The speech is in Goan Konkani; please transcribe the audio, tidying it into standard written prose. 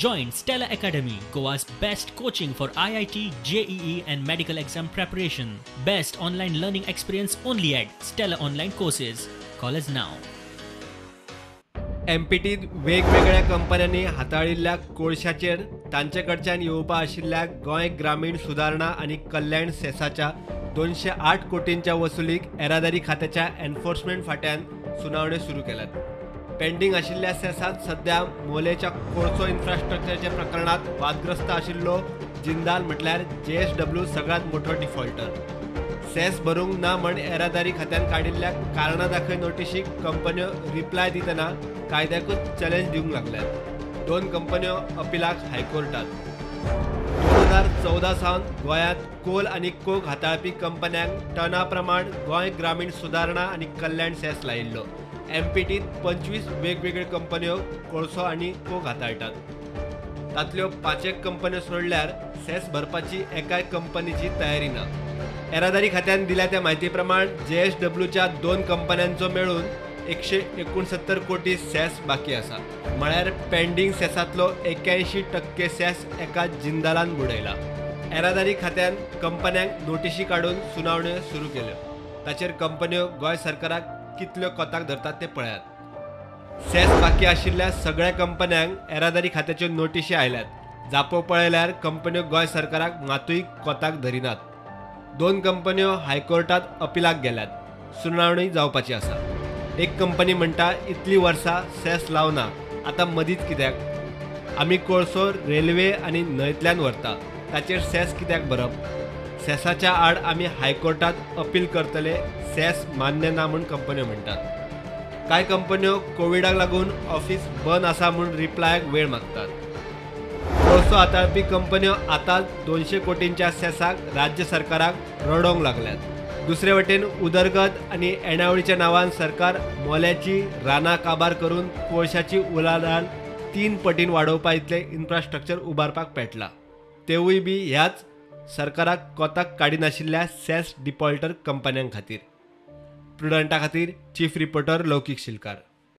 Join Stellar Academy, Goa's best coaching for IIT, JEE and medical exam preparation. Best online learning experience only at Stellar Online Courses. Call us now. एमपीटीत वेगवेगळ्या कंपन्यांनी हाताळिल्ल्या कोळशाचेर तांचे कडच्यान येवपा आशिल्ल्या गोंय ग्रामीण सुदारणा आनी कल्याण सेसाच्या 208 कोटींच्या वसुलीक येरादारी खात्याच्या एन्फोर्समेंट फाट्यान सुनावण्यो सुरू केल्यात. पेंडींग आशिल्ल्या सेसांत सध्या मोलेच्या कोळसो इन्फ्रास्ट्रक्चरच्या प्रकरणात वादग्रस्त आशिल्लो जिंदाल म्हटल्यार जेएसडब्ल्यू सगळ्यांत मोठो डिफॉल्टर. सेस भरूंक ना म्हण येरादारी खात्यान काडिल्ल्या कारणां दाखय नोटिशीक कंपन्यो रिप्लाय दितना कायद्याकूच चॅलेंज दिवंक लागल्यात. 2 कंपन्यो अपिलाक हायकोर्टात. 2014 सावन गोंयांत कोल आनी कोक हाताळपी कंपन्यांक टना प्रमाण गोंय ग्रामीण सुदारणा आनी कल्याण सेस लायिल्लो. एमपीटीत 25 वेगवेगळ्यो कंपन्यो कोळसो आनी कोक हाताळटात. तांतल्यो 5 कंपन्यो सोडल्यार सेस भरपाची एकाय कंपनीची तयारी ना. येरादारी खात्यान दिल्या त्या म्हायती प्रमाण जेएसडब्ल्यूच्या 2 कंपन्यांचो मेळून 169 कोटी सेस बाकी आसा. म्हळ्यार पेंडींग सेसांतलो 81% सेस एका जिंदालान बुडयला. येरादारी खात्यान कंपन्यांक नोटिशी काडून सुनावण्यो सुरू केल्यो. ताचेर कंपन्यो गोंय सरकाराक कितल्यो कोताक धरतात ते पळयात. सेस बाकी आशिल्ल्या सगळ्या कंपन्यांक येरादारी खात्याच्यो नोटिशी आयल्यात. जापो पळयल्यार कंपन्यो गोंय सरकाराक मातूय कोताक धरिनात. 2 कंपन्यो हायकोर्टात अपिलाक गेल्यात. सुनावणी जावपाची आसा. एक कंपनी म्हणटा इतली वर्सां सेस लावना, आतां मदींच कित्याक? आमी कोळसो रेल्वे आनी न्हंयतल्यान व्हरता, ताचेर सेस कित्याक भरप? सेसाच्या आड आमी हायकोर्टात अपील करतले, सेस मान्य ना म्हूण कंपन्यो म्हणटात. कांय कंपन्यो कोविडाक लागून ऑफिस बंद आसा म्हूण रिप्लायाक वेळ मागतात. कोळसो हाताळपी कंपन्यो आतां 200 कोटींच्या सेसाक राज्य सरकाराक रडोवंक लागल्यात. दुसरे वटेन उदरगत आनी येणावळीच्या नांवान सरकार मोल्याची रानां काबार करून कोळशाची उलाढाल 3 पटीन वाडोवपा इतलें इन्फ्रास्ट्रक्चर उबारपाक पेटला. तेवूय बी ह्याच सरकाराक कोताक काडिनाशिल्ल्या सेस डिफॉल्टर कंपन्यां खातीर. प्रुडंटा खातीर चीफ रिपोर्टर लौकीक शिलकार.